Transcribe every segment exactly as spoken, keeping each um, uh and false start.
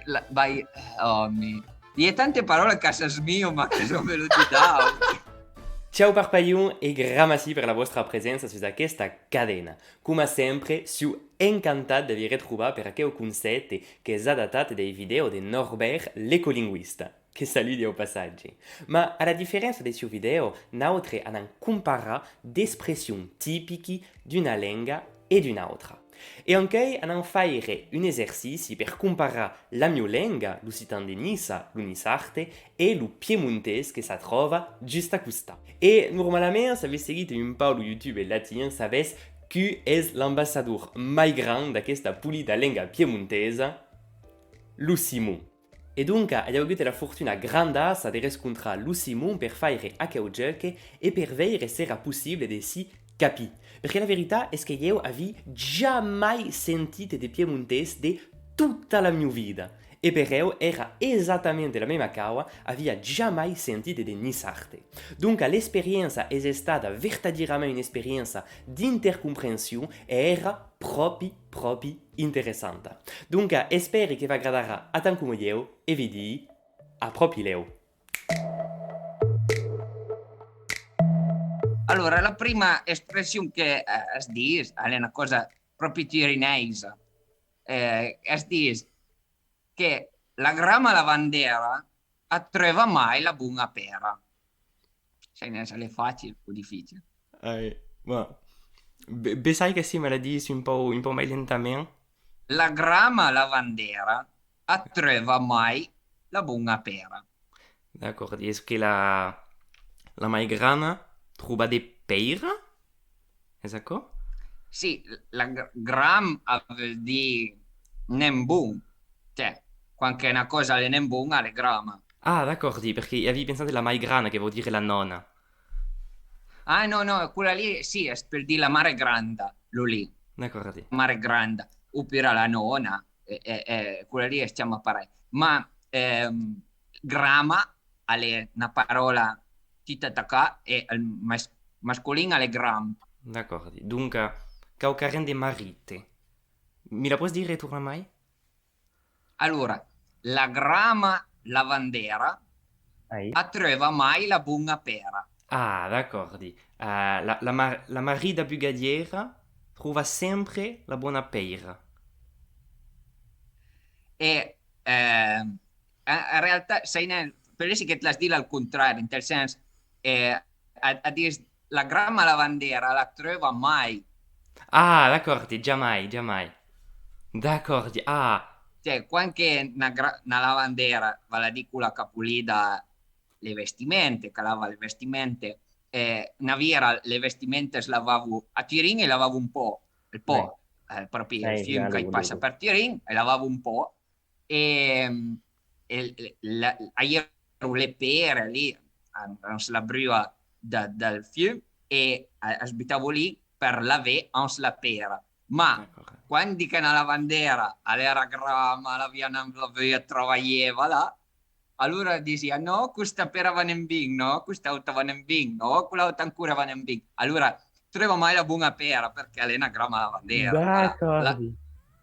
La, vai, òmi. I a tante paròlas qu'as mio, ma que son velocitat. Ciao parpalhon e gramací per la vòstra presença sus aquesta cadena. Coma sempre, siáu encantat de vi retrobar per aqueu concèpte qu'es adatat dei vidèos de Norbert l'ecolingüista, que saludi au passatge. Ma, a la diferença dei sieu vidèos, nautre anam comparar d'expressions tipiqui d'una lenga e d'una autra. E ancuei anam faire un exercici per comparar la mieu lenga, l'occitan de Niça, lo niçard, e lo piemontés que s'atròba just a costat. E normalament, s'avètz seguit un pauc lo YouTube latin, sabètz cu es l'ambassador mai grand d'aquesta polida lenga piemontesa, lo Simon. E donc, ai augut la fortuna grandassa de rescontrar lo Simon per faire aqueu jòc e per veire s'èra possible de si capir. Perque la veritat es que ieu aví jamai sentit de piemontés de tota la mieu vida. E per eu èra exactament la mema caua, avia jamai sentit de niçard. Donc, l'experiéncia es estada vertadierament una experiéncia d'intercomprension e èra pròpi, pròpi interessanta. Donc, espèri que v'agradarà autant coma ieu e vi dii a pròpi lèu. Alora, la prima expression que, eh, es ditz, a l'é una còsa pròpi turinèisa, eh, es ditz que la grama lavandera a treuva mai la bona pèra. Sai nen se l'é facil o dificil. Ai, ma, be-, bessai que si me la ditz un pauc, un pauc mai lentament. La grama lavandera a treuva mai la bona pèra. D'acòrdi, es que la, la mai grana tròba de pèira? Es aquò? Sì, la gr-, gram a vòl dire nen bon. Cioè, quand que una còsa l'é nen bona, l'é grama. Ah, d'acòrdi, perque avii pensat la mai grana que vòu dire la nòna. Ah, no, no, quela lì, sì, es per dire la mare granda, lo lì. D'acòrdi. Mare granda, opura la nòna, e, e, e quela lì es chiama parelh. Ma, ehm, grama a l'é na paròla tuta atacà e el mas-, masculin a l'é gram. D'acòrdi. Donca, quauquarren de marrit. Mi la pòs dire torna mai? Alora, la grama lavandera a treuva mai la bona pèra. Ah, d'acòrdi. Eh, la, la mar-, la marrida bugadiera tròva sempre la bona pèira. E, eh, en, en realtat, sai nen, per esse que te l'as dit al contrari, en tel sens, eh, a, a dire la grama lavandera la treuva mai. Ah, d'acòrdi, jamai, jamai. D'acòrdi, ah. Cioè, quand que na gra-, na lavandera, val a dire quela qu'a polida le vestimente, qu'a lava le vestimente, eh, na viera le vestimente se lavavo a Turin e lavavo un po', el po', eh, proprio il fium che passa per Turin, e lavavo un po', e, e la, a iero le pere lì, an, ans la brua da, dal fium, e a, as butavo lì per lavé ans la pera. Ma quand che na lavandera a l'era grama, a l'avia nen la veuja, travaglieva là, alora disìa: "No, questa pera va nen bin, no, quest'auta va nen bin, no, quell'auta ancora va nen bin." Alora, treuva mai la bona pera, perché a l'é na grama lavandera. Voilà. La,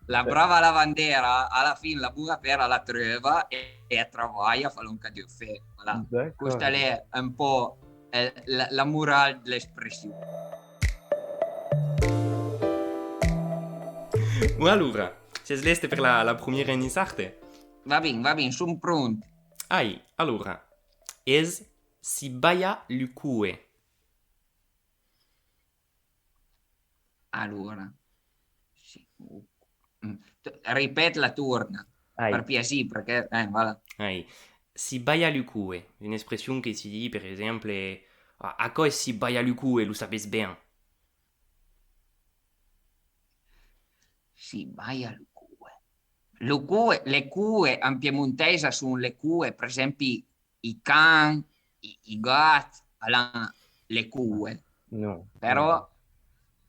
la brava lavandera, a la fin, la bona pera la treuva e, e a trabalha, a fa lòn qu'a deu fé. Voilà. Questa a l'é un po', eh, la, la moral de l'expression. Bon, alora, siás lèste per la, la promiera en niçard? Va bin, va bin, son pront. Ai, alora, es si balha lu coe. Alora, si, mm, t-, ripèt la torna, per piasir, perché, eh, voilà. Ai. Si balha lu coe, una expression que si di, per exemple, a-, aquò es si balha lu coe, lo sabes ben. Si balha lu coe. Lu coe, le coe, en piemontèis, a son le coe, per exemple, i can, i, i gat, a l'an le coe. No. Però,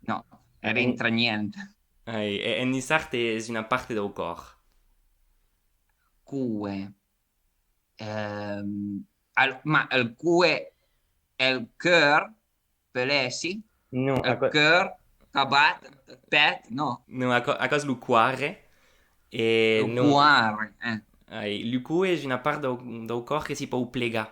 no, e rintra nient. Ai, e, en niçard es una part dau còr. Coe. Ehm, al-, ma el coe, el cœur, peulèssi? No, el cœur, cabat, pet, no. No, aquò, aquò es lo cuore. E lo cuore, eh. Ai, lo còu es una part dau, dau còrs que si pòu plegar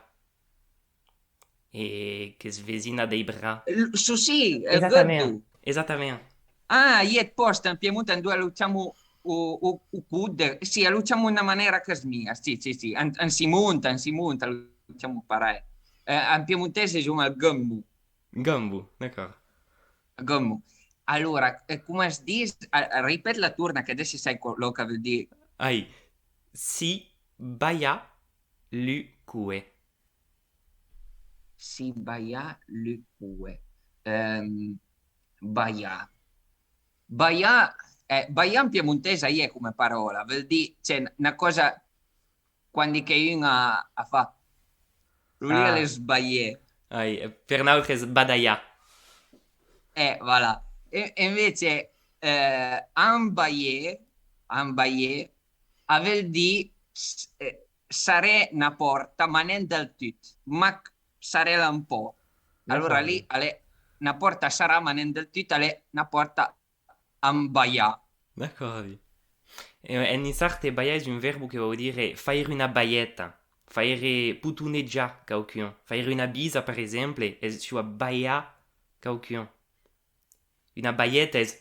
e qu'es vesina dei braç. L-, su, si, eh, exactament. Gâteau. Exactament. Ah, i è pòst en Piemont, en dove lo chamon o, o, o code. Si, lo chamon d'una manèra qu'es mia. Si, si, si. En, en Simont, en Simont, lo chamon parelh. Eh, en piemontés, es un al gambo. Gambo, d'acòrd. Gambo. Alora, eh, coma es dis, a, a, ripet la torna, que adès sai co-, lo que vòl dire. Ai, si balha lu cue. Si balha lu cue. Ehm, balhar. Balhar, eh, balhar en piemontés, a i è coma paròla, vòl dire, cioè, na còsa quandi que un a, a fa. Lo li a les balhè. Ai, per nautres badalhar. Eh, voilà. E, e invece, eh, ambalhè, ambalhè, a vòl dire s-, eh, sarrè na pòrta, ma nen del tot, mac sarrèla un pauc. Alora li, a l'é na pòrta sarrà, ma nen del tot, a l'é na pòrta ambalhà. D'acòrdi. E, en niçard, balhar es un vèrbo que vòu dire faire una balheta, faire potonejar quauqu'un, faire una bisa, per exemple, es siá balhar quauqu'un. Una balheta es...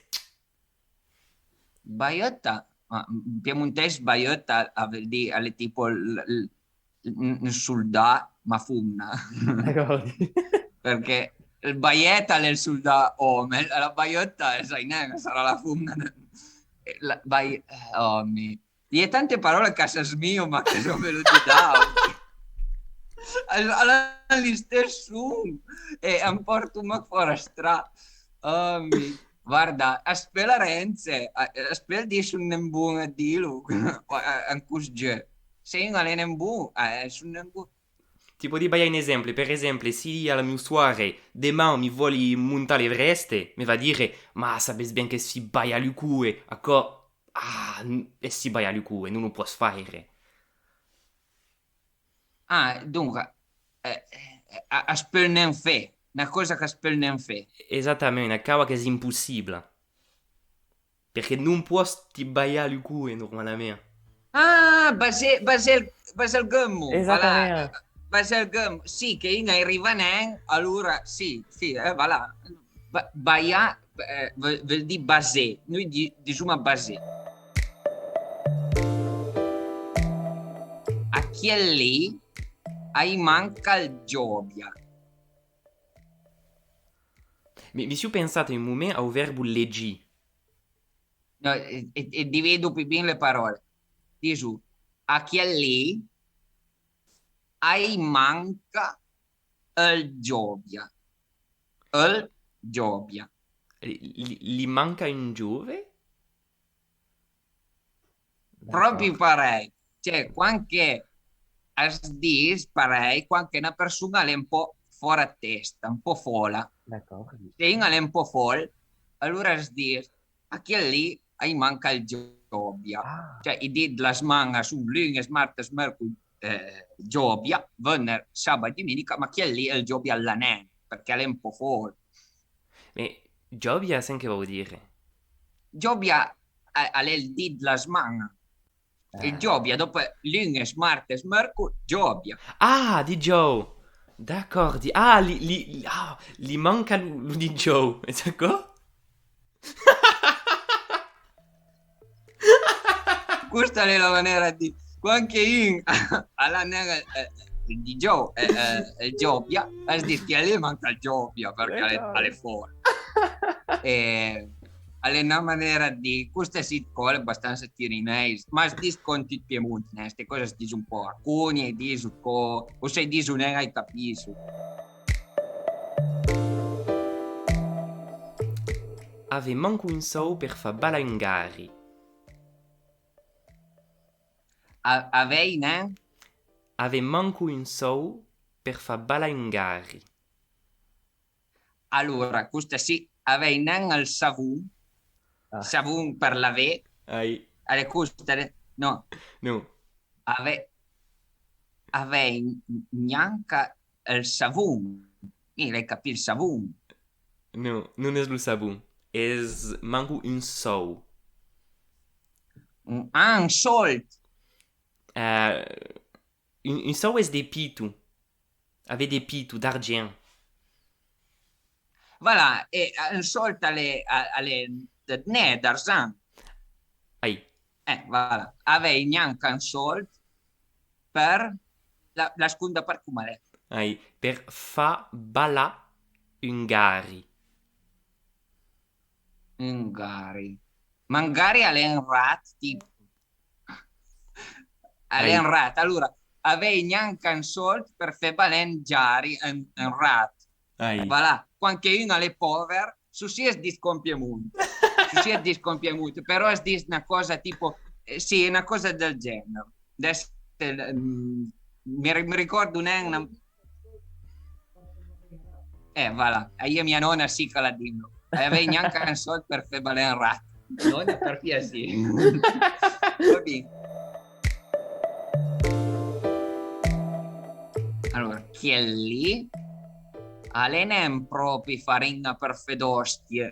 Balheta? Ah, en piemontés, balheta a vòl dire, a l'é tipo l-, l-, un, un soldà, ma fomna. D'acòrdi. Perché el balheta a l'é el soldà òme, la balheta, sai nen, sarà la fomna. La bai-, òme. I è tante paròle que s'asmion, ma que son velocidà. Al, al an l'istès son. E an pòrto mac fòra strà. Òme. Guarda, as pèl arrèncer, a-, as pèl dire son nen bon a dilo, a-, a-, en cosjeu. Se un a l'é nen bon, a, son nen bon. Ti pòdi balhar un exemple. Per exemple, si a la mieu soare, deman mi vòli montar l'Everest, me va dire: "Ma sabes ben que si balha lu coe, aquò, ah, n-, e si balha lu coe, non lo pòs faire." Ah, donc, eh, eh, a-, as peul nen fer, na còsa qu'as peul nen fer. Exactament, una causa qu'es impossibla. Perque non pòs ti balhar lu coe, normalament. Ah, baser, baser, baser el gambo, voilà. Exactament. Baser el gambo, si, que un a arriva nen, alora, si, si, eh, voilà. Ba-, balhar, eh, vòl, vòl dire baser. Noi di-, disoma baser. A quiel li, a-i manca el jòbia. Mi, mi siu pensat un moment au vèrbo legir. No, e, e, e divido pì ben le paròle. Diso, a quiel li, a-i manca el jòbia. El jòbia. Li, li, li manca un jove? Pròpi parelh. Cioè, quand que as dis parelh, quand que na persona a l'é un pò fòra tèsta, un pò fòla. D'acòrd. Se un a l'é un pò fòl, alora as dis, a quiel li a-i manca el jòbia. Ah. Cioè, i dit de la sman a son lunes, martes, mercoli, eh, jòbia, vèner, sabat, domenica, ma quiel li el jòbia a l'é nen, perque a l'é un pò fòl. Me jòbia, sèm que vòu dire? Jòbia a, a l'é el dit de la sman. El jòbia, dopo lunes, martes, mercoli, jòbia. Ah, dijòu! D'acòrdi. Ah, li, li, li, ah, li manca lo, lo dijòu, es aquò? Costa a l'é la manèra de dire. Quand que un a l'é nen el, el, el dijòu, el, el, el jòbia, as dis que a l'é manca el jòbia, perque a l'é, a l'é fòrt. E a l'é na manèra de dire, costa si còla bastança tirinèis, ma as dis con tot Piemont, né? Ste còse as dis un pò a coni, e dis co, o se dis nen, ai capit. Ave manco un sòu per far balar un gari. A-, avèi nen? Ave manco un sòu per far balar un gari. Alora, costa si, avèi nen el savon. Ah. Savon per laver. Ai. A l'é costa, no? No. Ave-, avèi gnanca el savon. Mi l'ai capit, el savon. No, non es lo savon. Es manco un sòu. Un, ah, un sòlt. Eh, un, un sòu es de piton. Aver de piton, d'argent. Voilà, e, eh, un sòlt a l'é, a, a l'é de dnè, d'argent. Ai. Eh, voilà. Avèi nanca un sòlt per la, la sconda part coma l'é. Ai, per far balar un gari. Un gari. Ma un gari a l'é un rat, tipo. A l'é un rat. Alora, avèi nanca un sòlt per fé balé un gari, un, un rat. Ai. Voilà, quand che un a l'é pòver, sossì es dis coma Piemont. Sossì es dis coma Piemont, però es dis na còsa tipo, eh, sì, na còsa del gènere. Adès, eh, mm, me ri-, me ricòrdo nen na... Eh, voilà, a-i é mia nòna, sì, ch'a l'à dito. Avèi nanca un sòlt per fé balé un rat. Nòna, per piasir. Va ben. Alora, quiel lì a l'é nen pròpi farin-a per fé d'òstie.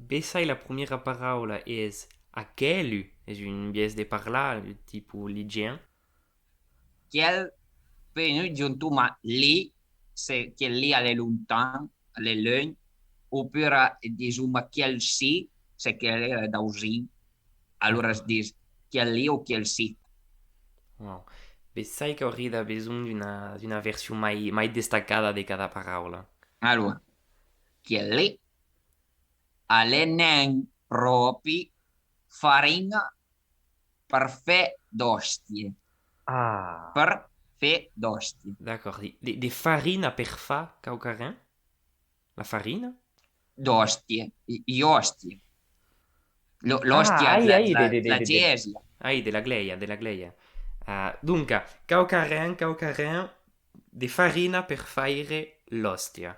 Bessai la prumiera paraula es aquelu, es un biais de parlar, tipo ligien. Quiel, peui noi dison-ma lì, se quiel lì a l'é lontan, a l'é luenh, opura disoma quiel sì, se quiel lì a l'é dausin. Alora es dis quiel lì o quiel sì. Wow. Bessai qu'aurida besonh d'una, d'una version mai, mai destacada de cada paraula. Alora, quiel lì a l'é nen pròpi farin-a per fé d'òstie. Ah. Per fé d'òstie. D'acòrdi. De, de farin-a per far quauquarren? La farina? D'òstie. I, i òstie. Lo, l'òstia, ah, ai, la, ai, la, de, de, la de, de, glesia. Ai, de la gleia, de la gleia. Ah, donca, quauquarren, quauquarren de farina per faire l'òstia.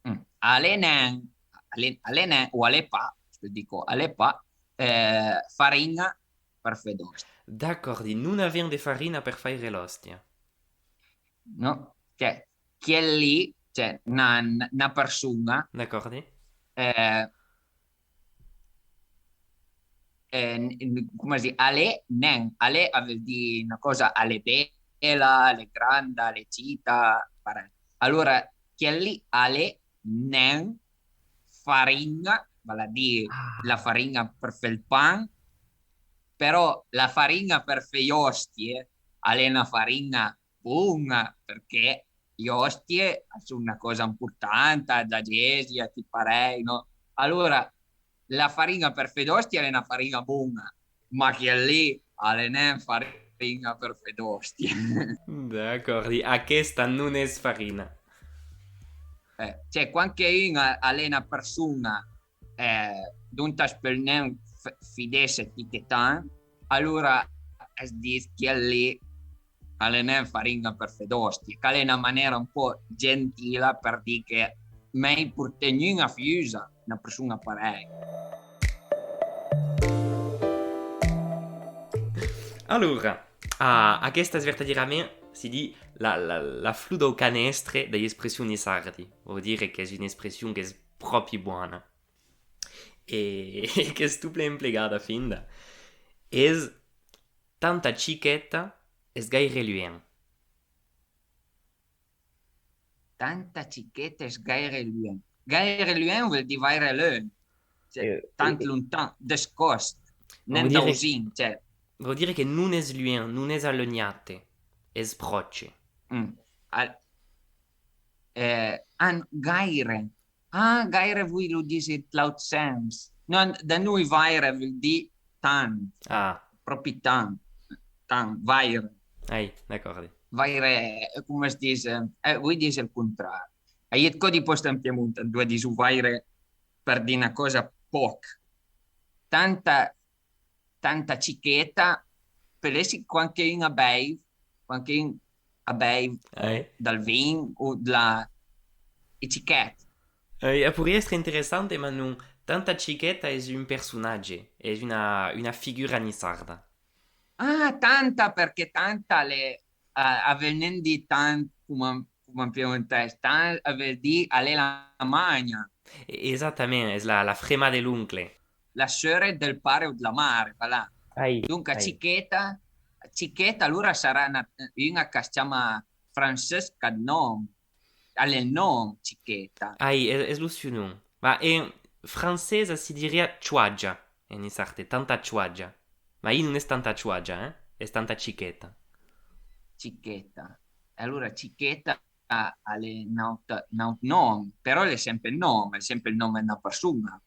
Mm. A l'é nen, a l'é, a l'é nen, o a l'é pas, dico, a l'é pas, eh, farin-a per fé d'òstia. D'acòrdi, non avèm de farina per faire l'òstia. No, cioè, quiel lì, cioè, na, na, na persona. D'acòrdi. Eh, eh, n-, n-, coma si, a l'é nen, a l'é a vòl dì na còsa, a l'é bela, a l'é granda, a l'é cita, parèj. Alora, quiel lì a l'é nen farin-a, val a dì la farin-a per fé el pan, però la farin-a per fé i òstie a l'é na farin-a bon-a, perché i òstie a son na còsa importanta, da glesia, ti parèj, no? Alora, la farin-a per fé d'òstie a l'é na farin-a bon-a, ma quiel lì a l'é nen farin-a per fé d'òstie. D'acòrdi, aquesta non es farina. Eh, cioè, quand che un a, a l'é na persona, eh, dont as peul nen f-, fidesse ti che tant, alora es dis quiel lì a l'é nen farin-a per fé d'òstie, ch'a l'é na manèra un pò gentila per dì che mei portè gnun a fiusa na persona parèj. Alora, ah, aquesta es vertadierament, si di, la, la, la flor dau canèstre dei expressions niçardi. Vòu dire qu'es una expression qu'es pròpi bòna. E, e qu'es tot plen emplegada, finda. Es tanta chiqueta, es gaire luenh. Tanta chiqueta, es gaire luenh. Gaire luenh vòl dì vaire luenh. Cioè, eh, tant lontan, descòst, nen dausin, cioè. Vòu dire que non es luenh, non es alunhate, es pròche. Mm. Al-, eh, an gaire. Ah, gaire, voi lo díser dins l'aut sens. Non, da noi vaire vòl dì tant. Ah. Pròpi tant. Tant, vaire. Ai, d'acòrdi. Vaire, eh, coma se dis, eh, voi díser el contrari. Ai eth còdi pòst en Piemont, endoi dison vaire per dì na còsa pòc. Tanta tanta chiqueta, peul èsser quand que un a bèiv, quand que un a bèiv dal vin o de la, e chiquet. Eh, e poiriá èstre interessant, ma non, tanta chiqueta es un personatge, es una, una figura niçarda. Ah, tanta, perque tanta l'è, a, a vòl nen dì tant coma, coma en piemontés, tant a vòl dì a l'è la magna. E-, exactament, es la, la frema de l'oncle. La sora del pare o de la mare, voilà. Ai, donca, ai. Chiqueta, Chiqueta, alora sarà una, una que's chama Francesca, non? A l'è un nom, Chiqueta. Ai, es, es lo sieu nom. Ma en francés si diriá Chuaja, en niçard, tanta Chuaja. Ma i non es tanta Chuaja, eh? Es tanta Chiqueta. Chiqueta. Alora, Chiqueta a l'è un aut, un aut nom, però l'è sempre un nom, l'è sempre un nom d'una persona.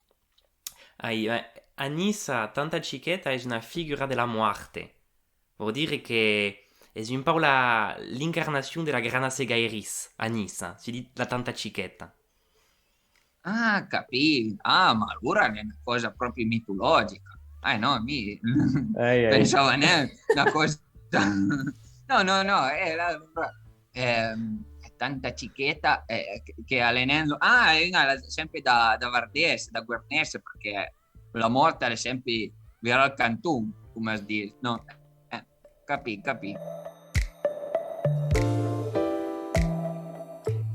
Ai, eh, a Niça, tanta Chiqueta es una figura de la muarte. Vòu dire que es un pauc la, l'incarnacion de la grana segairís a Niça, si ditz la tanta Chiqueta. Ah, capì. Ah, ma alora l'è una còsa pròpi mitologica. Eh, no, mi ai, ai. Pensava, né, una còsa... No, no, no, eh, la, ehm, tanta Chiqueta, eh, che, che a l'è nen... Ah, una, la, sempre da, da vardèse, da guernèse, perché la mòrt a l'è sempre virar al canton, coma si ditz, no? Eh, capì, capì.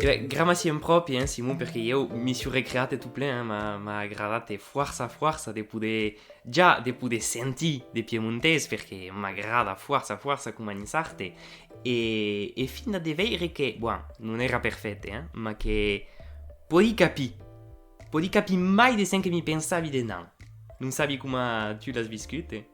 E ben, gramací en pròpi, eh, Simon, perché ieu mi sieu recreat e tot plen, eh, m'a, m'a agradat e fòrça, fòrça de poder, ja de poder sentir de piemontés, perché m'agrada fòrça, fòrça coma niçard, e, e finda de veire que, bon, non èra perfècte, eh, ma que pòdi capir, pòdi capir mai de cen que mi pensavi de nen. Non sabi coma tu l'as viscut, eh.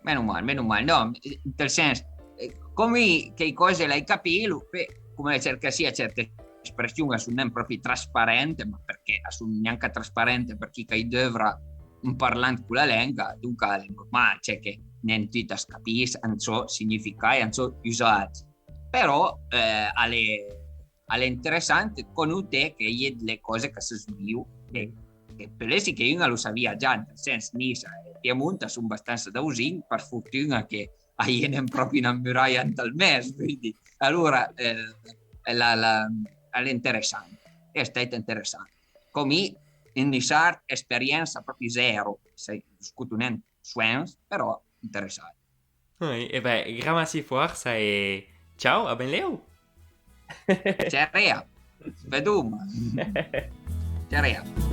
Meno mal, meno mal, no, eh, del sens, eh, coma quei còse l'ai capilo, pe-, coma cerca sia certe expression a son nen pròpi transparente, ma perché a son gnanca transparente per chi ch'ai dovra en parlant co la lenga, donca l'è normal, cioè che nen tot as capís an çò significat e an çò usat. Però, eh, a l'è, a l'è interessant conoter che i è dle còse che se somiu, e, e pòl èsser che un a lo savia ja, nel sens, Niça e Piemont a son bastança dausin, per fortuna che a i è nen pròpi una muraia ant al mes, vull dir. Alora, eh, la, la, a l'è interessant, è estat interessant. Coma mi, en niçard, experiença pròpi zèro, sai, scoto nen soens, però interessant. Oi, e ben, gramací fòrça e ciao, a benlèu! Cerea! Vedoma! Cerea!